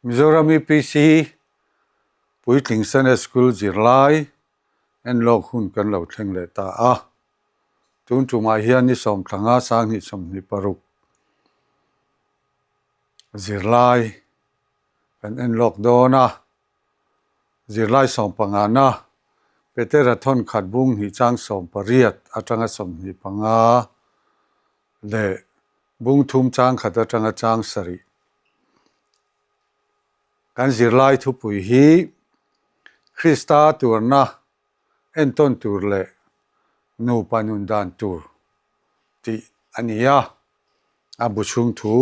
Mizoram UPC Puitling Sunday School zirlai enlawk hun kan lo thleng leh ta a. Tun tumah hian ni sawmthlanga sanghnih 26 zirlai kan enlawk dawn a. Zirlai sawmpangana Petera thawnkhat bung hnih chang 18 atanga 25 leh bung thum chang khat atanga chang sarih. Kan zirlai thupui hi Krista tuarna entawn tur leh nupa nun dan tur tih a ni a, a bu chhung thu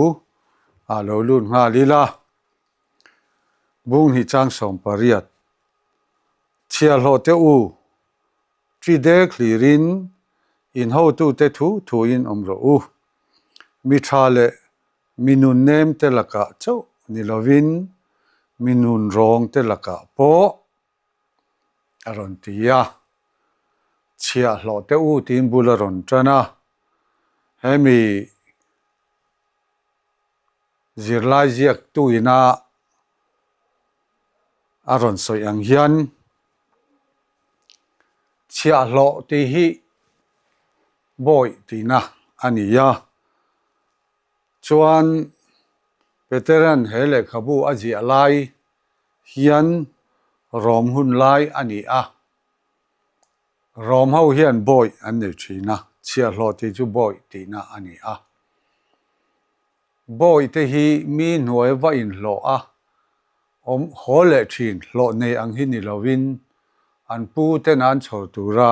ah lo lut nghal ila. Bung hnih chang 18 Chhiahhlawh teh u, Ṭi dek hlirin in hotute thu thuin awm rawh u. Mi ṭha leh mi nun nem te lakah chauh ni lovin mi nun rawng te lakah pawh a rawn ti a. Chhiahhlawh teh u tiin bul a rawn ṭan a. Hemi zirlai ziaktu ina a rawn sawi ang hian chhiahhlawh tih hi bawih tihna a ni a. Chuan Petera'n he lehkhabu a ziah lai hian rawm hun lai a ni a. Rawm ho hian bawih an nei thin a, chhiahhlawh tih chu bawih tihna a ni a. Bawih te hi mi hnuai va inhlawh a, awm haw leh thin hlawh nei ang hi ni lovin an pu ten an chhawr tura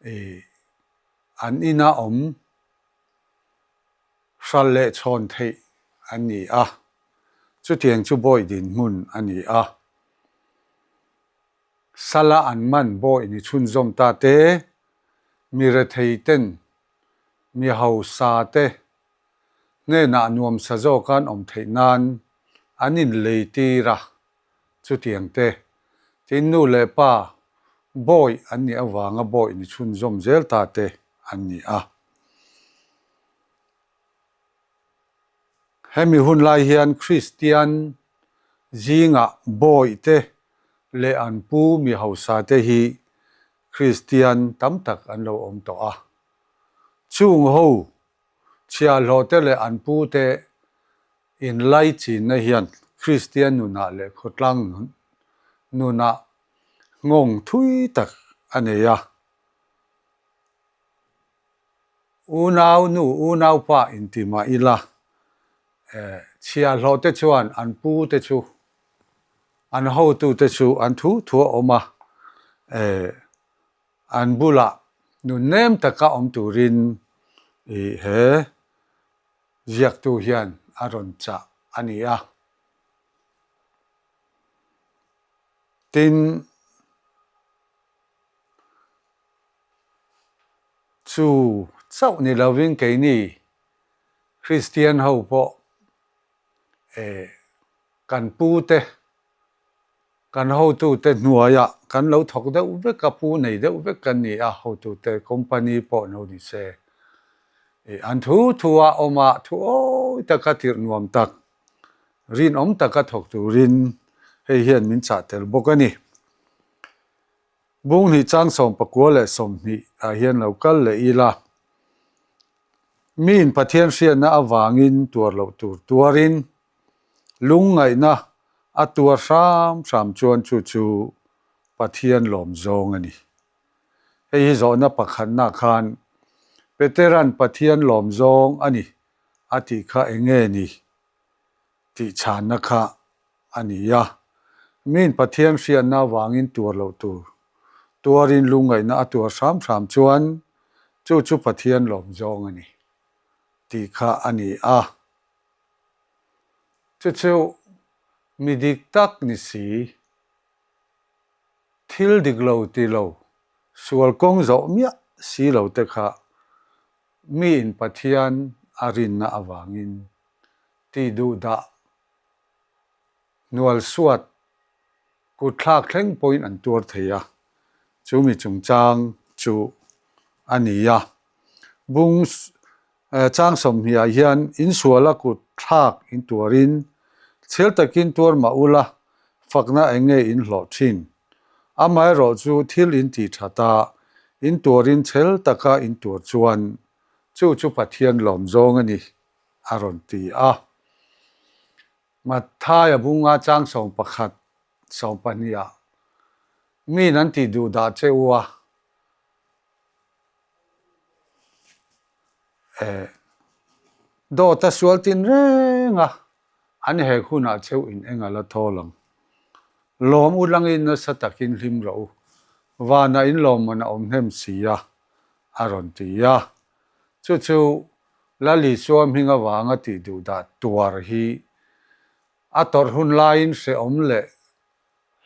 ih an ina awm hral leh chhawn theih an ni a, chutiang chu bawih dinhmun a ni a. Sala an man bawih ni chhunzawm ta te, mi rethei ten mi hausa te hnenah nuamsa zawk an awm theih nan an inlei tir a, chutiang te tin nu leh pa bawih an nih avanga bawih ni chhunzawm zel ta te an ni a. Hemi hun lai hian Kristian zingah bawih te leh an pu mi hausa te hi Kristian tam tak an lo awm tawh a. Chung ho chhiahhlawh te leh an pu te inlaichinna hian Kristian nunah leh khawtlang nunah nghawng thui tak a nei a. Unau nu, unau pa inti mah ila, chhiahhlawh te chuan an pu te chu, an hotu te chu an thu thu a awm a, an bulah nun nem taka awm turin he ziaktu hian a rawn chah a ni a. Tin. Chu chauh ni lovin keini Kristian ho pawh eh kan pu te, kan hotute hnuaiah kan lo thawk deuh vek a, pu nei deuh vek kan ni a, hotute company pawh no ni se. Eh an thu thu a awm a, thu awi taka tirh nuam tak, rinawm taka thawk turin hei hian min chah tel bawk a ni. Bung hnih chang 19 leh 20 ah hian lo kal leh ila, miin Pathian hriatna avangin tuar loh tur tuarin lungngaihna a tuar hram hram chuan chu chu Pathian lawm zawng a ni. Hei hi zawhna pakhatna khan Petera'n Pathian lawm zawng a ni a tih kha eng nge ni tih chhanna kha a ni a. Miin Pathian hriatna avangin tuar loh tur, tuarin lungngaihna a tuar hram hram chuan chu chu Pathian lawm zawng a ni tih kha a ni a. Chu chu mi dik tak ni si, thil dik lo ti lo, sual kawng zawh miah si lo te kha miin Pathian a rinna avangin tih duh dah hnual suat kut thlak thleng pawhin an tuar thei a, chu mi chungchang chu a ni a. Bung chang 20 ah hian insuala kut thlak in tuarin. Chhel takin tuar mah ula, fakna eng nge in hlawh thin? Amaherawh chu thil in tih that a, in tuarin chhel taka in tuar chuan chu chu Pathian lawm zawng a ni, a rawn ti a. Mathaia bunga chang 11, 12 ah Miin an tih duh dah che u a, eh, dawt a sual tin reng a, an hek hunah cheu in eng a la thawl ang. Lawm u langin nasa takin hlim rawh u, vanah in lawmman a awm hnem si a, a rawn ti a. Chu chu Lal Isua hming avanga tih duh dah tuar hi a tawrh hun laiin hrehawm leh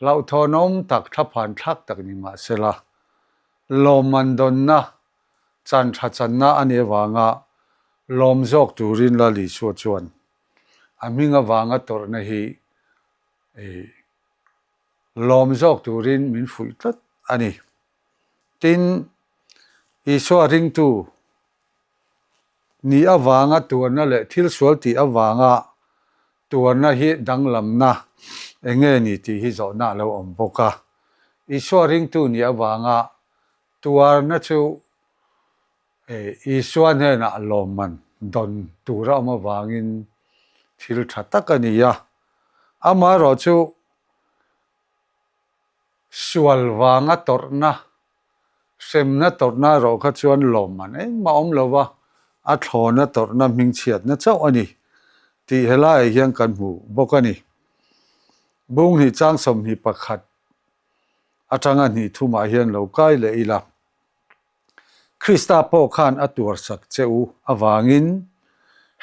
Hlauhthawnawm tak thlaphan thlak tak ni mah sela, lawmman dawnna, chan tha channa a nih avanga lawm zawk turin Lal Isua chuan a hming avanga tawrhna hi lawm zawk turin min fuih tlat a ni. Tin, Isua ringtu Nih avanga tuarna leh thil sual tih avanga tuarna hi danglamna eng nge ni tih hi zawhna a lo awm bawk a. Isua ringtu nih avanga tuarna chu Isua hnenah lawmman dawn tur a awm avangin thil tha tak a ni a. Amaherawhchu Sual vanga tawrhna, hremna tawrhna erawh kha chuan lawmman engmah awm lo va, a thlawna tawrhna hmingchhiatna chauh a ni tih helaiah hian kan hmu bawk a ni. Bung hnih chang 21 atanga hnih thumah hian lo kai leh ila. Krista pawh khan a tuarsak che u avangin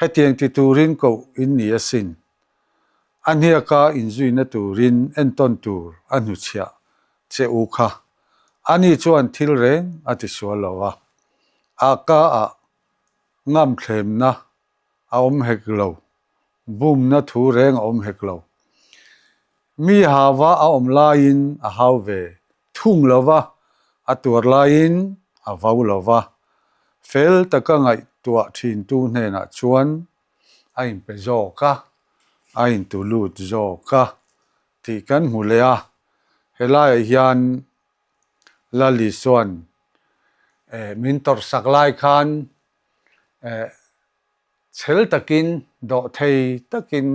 hetiang ti turin koh in ni asin. A hniaka inzuina turin entawn tur a hnuchhiah che u kha. Ani chuan thil reng a tisual lo a, a ka ah ngamthlemna a awm hek lo, bumna thu reng a awm hek lo. Mi hava a awm laiin a hau ve thung lo va, a tuar laiin a vau lo va. Fel taka ngaihtuah thintu hnenah chuan a inpe zawk a, a intu lut zawk a tih kan hmu leh a. Helaiah hian Lali chuan min tawrhsak lai khan Chhel takin, dawhthei takin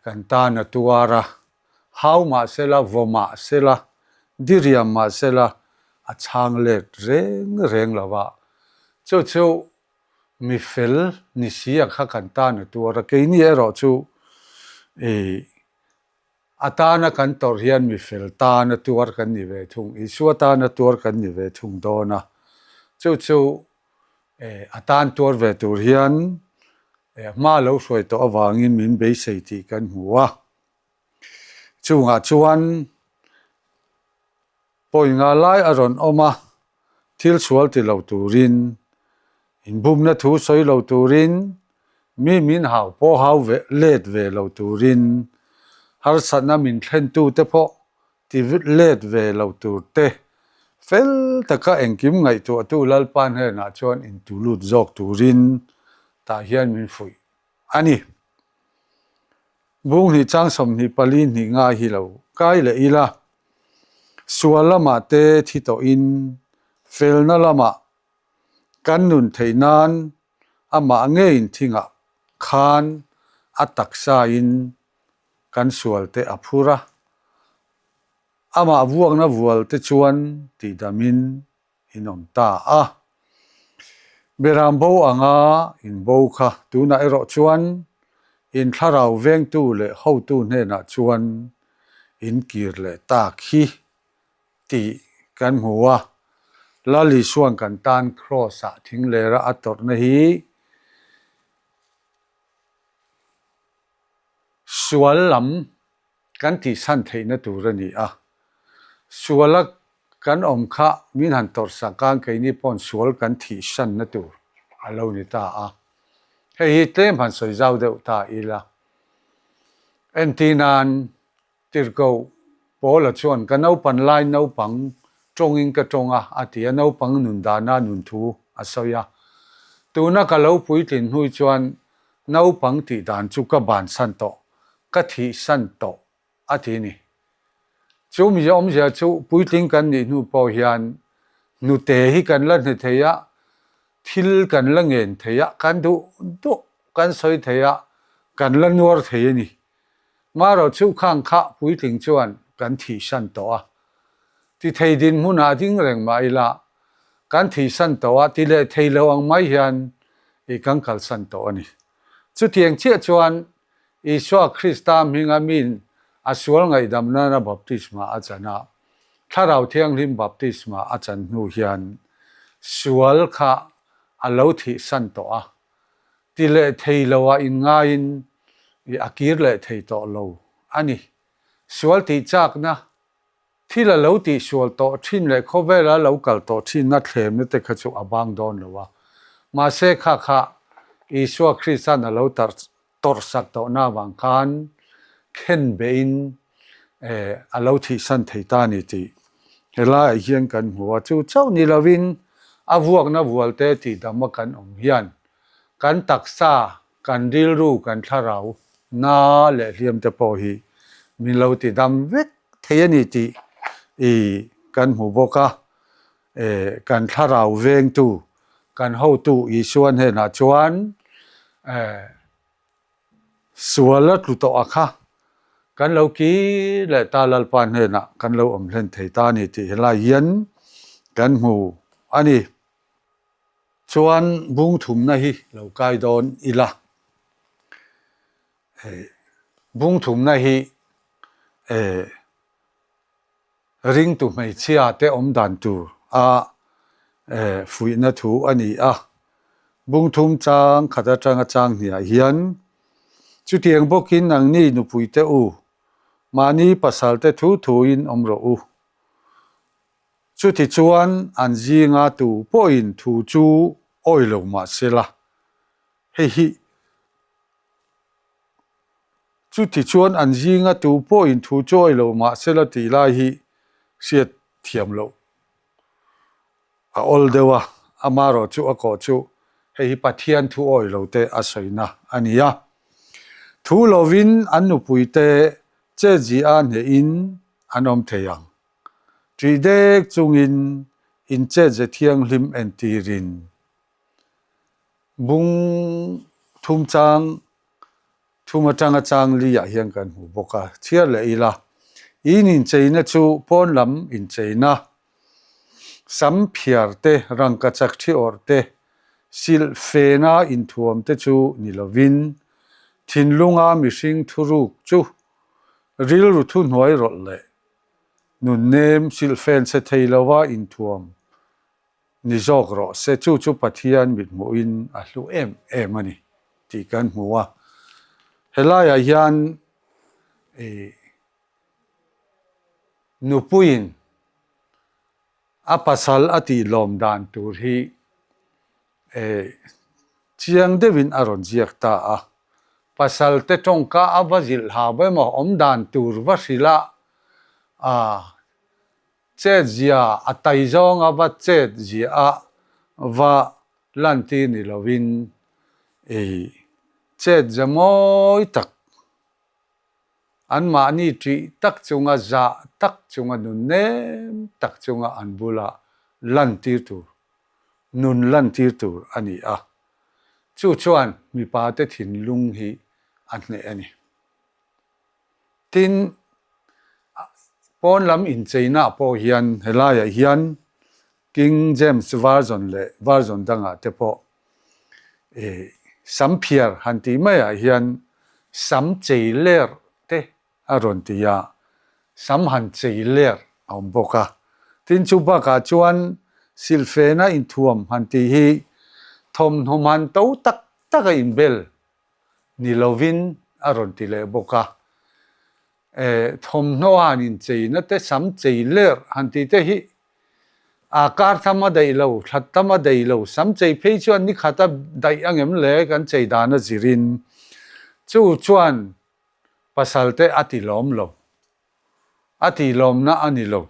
kan tan a tuar a, hau mah sela, vaw mah sela, diriam mah sela a chhang let reng reng lo va. Chu chu mi fel ni si a kha kan tan a tuar a, keini erawh chu ih A tana kan tawrh hian mi fel tana tuar kan ni ve thung, Isua tana tuar kan ni ve thung dawn a. Chu chu a tan tuar ve tur hian hma lo hruai tawh avangin min beisei tih kan hmu a. Chungah chuan Pawi nga lai a rawn awm a, thil sual ti lo turin, inbumna thu sawi lo turin, mi min hau pawh hau ve let ve lo turin, harsatna min thlentute pawh ti let ve lo tur te, fel taka engkim ngaihtuahtu Lalpa hnenah chuan intulut zawk turin tah hian min fuih a ni. Bung hnih chang 24 hnih ngai hi lo kai leh ila, sual lamah te thi tawhin felna lamah kan nun theih nan amah ngeiin thingah khan a taksain kan sual te a phur a, amah vuakna vual te chuan tihdamin in awm ta a. Beram bo anga in bo kha tunah erawh chuan in thlarau vengtu leh hotu hnenah chuan in kir leh tak hi tih kan hmu a. Lal Isua'n kan tan Kraws-ah thinglera a tawrhna hi sual lam kan tihsan theihna tur a ni a. Suala kan awm kha min han tawrhsak a, keini paw'n sual kan thihsanna tur a lo ni ta a. Hei hi tlem han sawi zau deuh ta ila. Entir nan Tirhkoh Paula chuan ka naupan lai naupang tawngin ka tawng a, a ti a, naupang nun dana nun thu a sawi a. Tuna ka lo puitlin hnui chuan naupang tih dan chu ka bansan tawh. Ka thihsan tawh a ti ni. Chu mi awmzia chu puitling kan nih hnu pawh hian hnute hi kan la hne thei a, thil kan la ngen thei a, kan duh duh kan sawi thei a, kan la nuar thei a ni. Marawh chu khang kha puitling chuan kan thihsan tawh a. Ti thei dinhmunah ding reng mah ila, kan thihsan tawh a, ti leh thei lo ang mai hian i kan kalsan tawh a ni. Chutiang chiah chuan Isua Krista hminga min a sual ngaihdam nana baptisma a chan a, Thlarau Thianghlim baptisma a chan hnu hian sual kha a lo thihsan tawh a, ti leh thei loah inngaiin a kir leh thei tawh lo a ni. Sual tih chakna Thil a lo tihsual tawh thin leh khawvela lo kal tawh thinna thlemna te kha chu a bang dawn lo a. Mahse kha kha Isua Krista'n a lo tawrhsak tawhna avang khan khen behin a lo thihsan thei ta a ni tih helaiah hian kan hmu a. Chu chauh ni lovin a vuakna vualte tihdama kan awm hian kan taksa Kan rilru, kan thlarau, na leh hliam te pawh hi min lo ti dam vek thei a ni tih i kan hmu bawk a. E, kan thlarau vengtu, kan hotu Isua hnenah chuan e, sual a tlu tawh a kha, kan lo kir leh ta Lalpa hnenah kan lo awm hlen thei ta a ni tih helai hian kan hmu a ni. Chuan bung thumna hi lo kai dawn ila. Bung thumna hi ringtu hmeichhia te awm dan tur a fuihna thu a ni a. Bung thum chang khat atanga chang hniah hian chutiang bawkin nangni nupuite u, mahni pasalte thu thuin awm rawh u. Chutichuan an zinga tu pawhin thu chu awi lo mah se la, hei hi Chutichuan an zinga tu pawhin thu chu awi lo mah se la tih lai hi hriat thiam loh a awl deuh a, amaherawh chu a kawh chu hei hi Pathian thu awi lo te a sawina a ni a. Thu lovin an nupuite chetzi-a hnehin an awm thei ang. Ṭih dek chungin inchetze thianghlim entirin bung thum chang thum atanga chang liah hian kan hmu bawk a, chhiar leh ila in incheina chu pawn lam incheina, sam phiar te, rangkachak thi awrh te, silh fena inthuam te chu ni lovin thinlunga mihring thuruk chu rilru thuhnuai rawlh leh Nunnem silhfen che thei lova inthuam ni zawk rawh se, chu chu Pathian mithmuhin a hlu em em a ni tih kan hmu a. Helaiah hian ih nupuiin a pasal a tihlawm dan tur hi eh chiang deuhin a rawn ziak ta a. Pasal te tawngka a va zilh hau emaw awm dan tur va hrilh a, a chet zia a tai zawnga va chet zia a va lantir ni lovin eh chet za mawi tak Anmahni ṭih tak chunga zah tak chunga nun nem tak chunga an bula lantir tur, nun lantir tur a ni a. Chu chuan mipate thinlung hi a hneh a ni. Tin, pawn lam incheinaah pawh hian helaiah hian King James Version leh version dangah te pawh ih sam phiar han tih maiah hian sam chei ler te a rawn ti a, sam han chei ler a awm bawk a. Tin chu bakah chuan silhfena inthuam han tih hi thawmhnaw man to tak tak a inbel ni lovin a rawn ti leh bawk a. Thawmhnaw han incheina te, sam chei ler han tih te hi a kar tham a daih lo, thla tam a daih lo, sam chei phei chuan ni khat a daih angem le kan chei dan a zirin chu chuan pasal te a ti lawm lo, a ti lawmna a ni lo.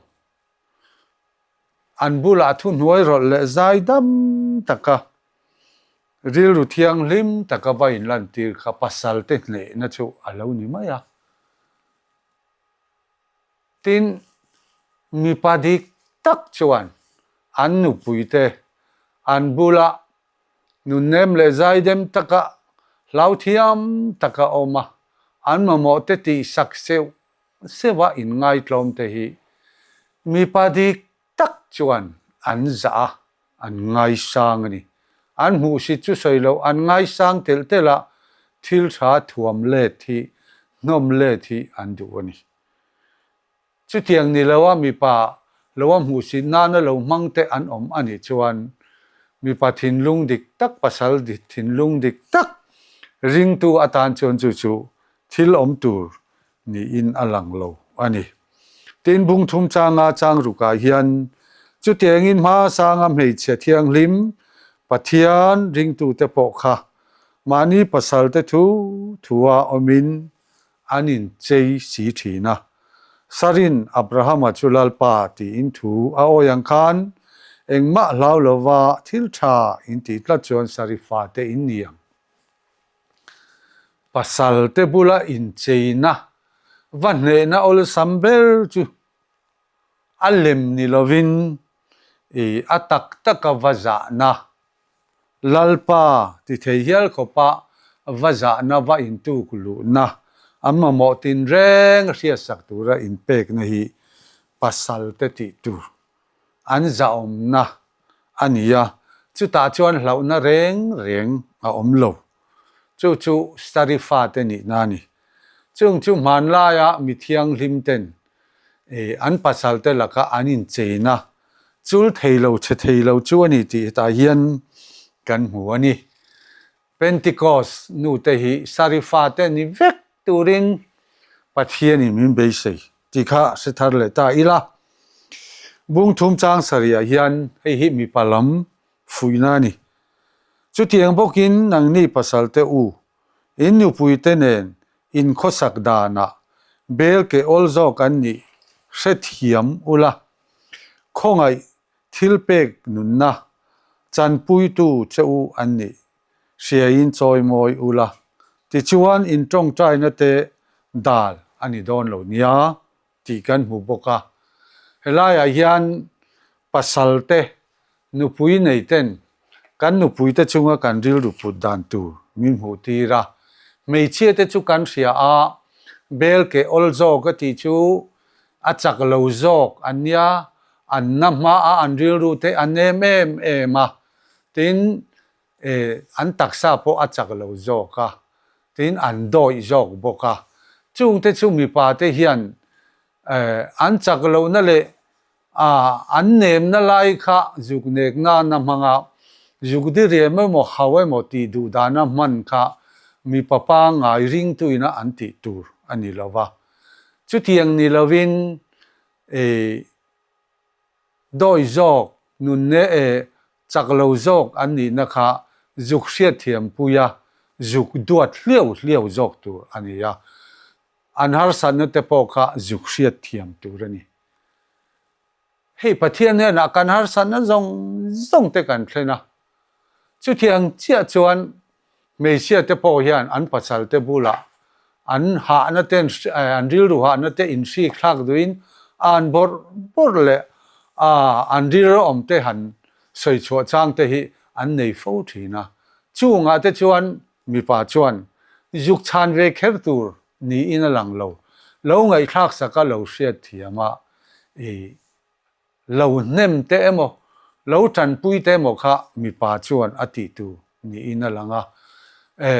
An bulah thuhnuai rawlh leh zai dam taka. Rilru thianghlim taka va inlantir kha pasalte hnehna chu a lo ni mai a. Tin, mipa dik tak chuan an nupuite an bula nunnem leh zaidem taka hlauthiam taka awm a, an mamawhte tihsak seuh seuha inngaitlawmte hi mipa dik tak chuan an zah a, an ngaisang a ni. An hmuhsit chu sawi loh, an ngaisang telh telh a, thil tha thuam let hi, hnawm let hi an duh a ni. Chutiang ni loa mipa loa hmuhsit nana lo hmang te an awm a nih chuan mipa thinlung dik tak, pasal thinlung dik tak ringtu atan chuan chu chu thil awm tur niin a lang lo a ni. Tin, bung thum changa chang rukah hian chutiangin hmasanga hmeichhe thianghlim Pathian ringtute pawh kha mahni pasalte thu thua awmin an inchei si thin a. Sarin Abrahama chu Lalpa tiin thu a awi ang khan engmah hlau lova thil tha intih tlat chuan Sari fate in ni ang. Pasalte bula incheina va hnehna awlsam ber chu a lem ni lovin i a tak taka va zahna, Lalpa ti thei hial khawpa va zahna va intuk luhna, an mamawh tinreng hriatsak tura inpekna hi pasalte tih tur an zahawmna a ni a, chutah chuan hlauhna reng reng a awm lo. Chu chu Stary fate nihna a ni. Chung chu hmanlaia mi thianghlim ten an pasalte laka an incheina chul thei lo, chhe thei lo chu a ni tih hetah hian kan hmu a ni. Pentecost nute hi Sari fate ni vek turin Pathianin min beisei tih kha hre thar leh ta ila. Bung thum chang sarihah hian hei hi mipa lam fuihna a ni. Chutiang bawkin nangni pasalte u, in nupuite nen in khawsak danah bel ke awl zawk an nih hrethiam ula, khawngaih thil pek nunna chanpuitu che u an nih hriaiin chawimawi ula, tichuan in tawngtaina te dal a ni dawn lo nia tih kan hmu bawk a. Helaiah hian pasal te, nupui nei ten kan nupui te chunga kan rilru put dan tur min hmuh tir a. Hmeichhia te chu kan hria a, bel ke awl zawk a tih chu a chak lo zawk an nia, an na hma a an rilru te a nem em em a, tin an taksa pawh a chak lo zawk a, tin an dawih zawk bawk a. Chungte chu mipa te hian an chak lohna leh an nemna lai kha zuk nek nana hmanga zuk diriam emaw hau emaw tih duh dana hman kha mipa pangngai ringtuina an tih tur a ni lo va. Chutiang ni lovin dawi zawk, nunne e chak lo zawk an nihna kha zuk hriatthiampui a, zuk duat hliau hliau zawk tur a ni a. An harsatna te pawh kha zuk hriatthiam tur a ni. Hei Pathian hnenah kan harsatna zawng zawng te kan thlen a, chutiang chiah chuan hmeichhia te pawh hian an pasal te bulah an hahna te an rilru hahna te inhrik thlak duhin an bawrh bawrh leh an rilru awm te han sawi chhuah chang te hi an nei fo thin a. Chungah te chuan mipa chuan zuk chhan ve kher tur niin a lang lo. Lo ngaihthlak saka lo hriat thiam a, i lo hnem te emaw, lo tanpui te emaw kha mipa chuan a tih tur niin a lang a. E,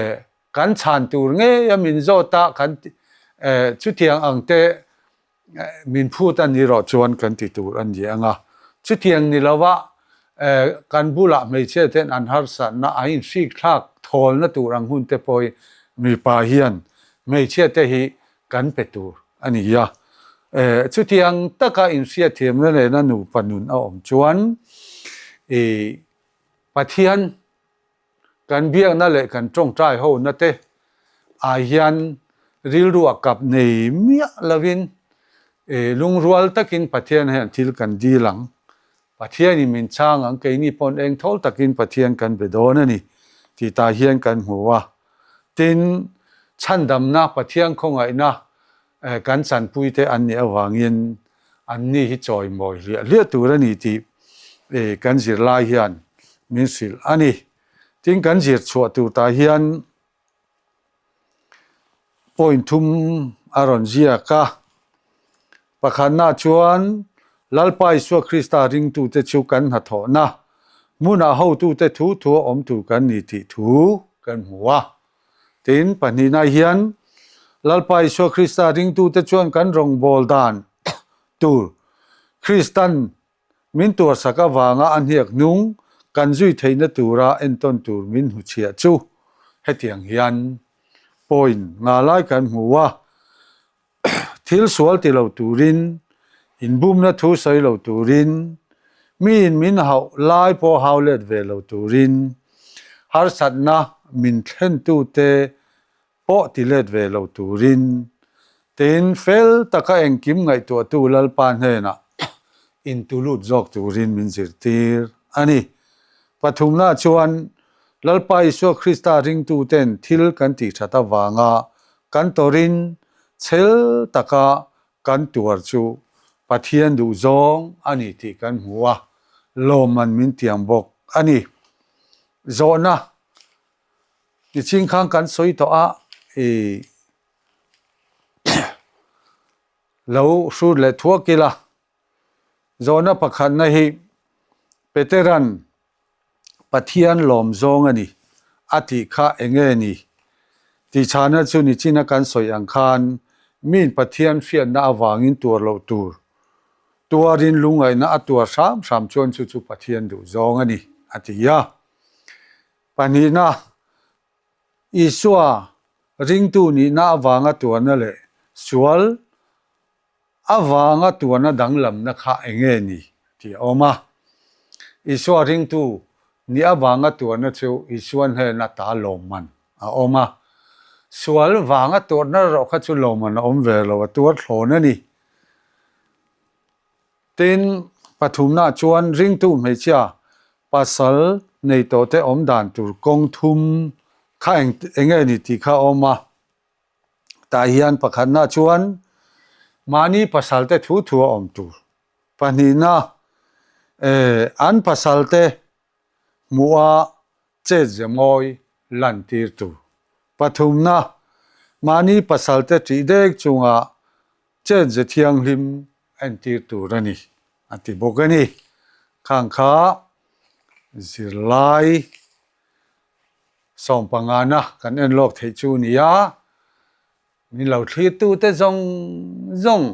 kan chhan tur ngei a min zawt a, kan e, chutiang ang te min phut a ni rawh chuan kan ti tur a ni ang a. Chutiang ni lova kan bulah hmeichhia ten an harsatna a inhrik thlak thawlna tur ang hun te pawh hi mipa hian hmeichhia te hi kan pe tur a ni a. Chutiang taka inhriatthiamna nena nupa nun a awm chuan i Pathian Kan biakna leh kan tawngtai hona te ah hian rilru a kap nei miah lovin lungrual takin Pathian hian thil kan dil ang. Pathianin min chhang ang, keini pawn eng thawl takin Pathian kan be dawn a ni. tih tah hian kan hmu a. Tin, chhandamna, Pathian khawngaihna kan chanpuite an nih avangin anni hi chawimawi hliah hliah tur a ni tih kan zirlai hian min hrilh a ni. Tin, kan zir chhuah tur tah hian Point thum a rawn ziak a, pakhatna chuan Lalpa Isua Krista ringtute chu kan hnathawhna hmunah hotute thu thua awm tur kan ni tih thu kan hmu a. Tin, pahnihna hian Lalpa Isua Krista ringtute chuan kan rawngbâwl dan tur Kristan Min tuarsak avanga a hniak hnung kan zui theihna tura entawn tur min hnuchhiah chu hetiang hian point nga lai kan hmu a, thil sual ti lo turin, inbumna thu sawi lo turin, miin min hauh lai pawh hau let ve lo turin, harsatna min thlentute pawh ti let ve lo turin tin fel taka engkim ngaihtuahtu Lalpa hnenah intulut zawk turin min zirtir a ni. Pathumna chuan Lalpa Isua Krista ringtuten thil kan tih that avanga kan tawrin chhel taka kan tuar chu Pathian duhzawng a ni tih kan hmu a, lawmman min tiang bawk a ni. Zawhna Nichin khan kan sawi tawh a, i lo hrut leh thuak ila. Zawhna pakhatna hi Peteran Pathian lawm zawng a ni a tih kha eng nge ni? Tihchhana chu nichina kan sawi ang khan miin Pathian hriatna avangin tuar loh tur, tuarin lungngaihna a tuar hram hram chuan chu chu Pathian duh zawng a ni a ti a. Pahnihna, Isua ringtu nihna avanga tuarna leh sual avanga tuarna danglamna kha eng nge ni tih a awm a. Isua ringtu nih avanga tuarna chu Isua hnena ta lawmman a awm a. Sual vanga tuarna erawh kha chu lawmman a awm ve lo, a tuar thlawn a ni. Tin, pathumna chuan ringtu hmeichhia pasal nei tawhte awm dan tur kawng thum kha eng eng nge ni tih kha a awm a. Tah hian pakhatna chuan mahni pasalte thu thu a awm tur. Pahnihna, eh, an pasalte hmuha chet ze mawi lantir tur. Pathumna, mahni pasalte ṭih dek chunga Chet ze thianghlim entir tur a ni, a ti bawk a ni. Khang kha zirlai sawmpangana kan en lawk theih chu a ni a, min lo thlirtute zawng zawng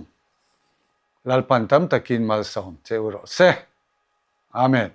Lalpan tam takin malsawm che u rawh se. Amen.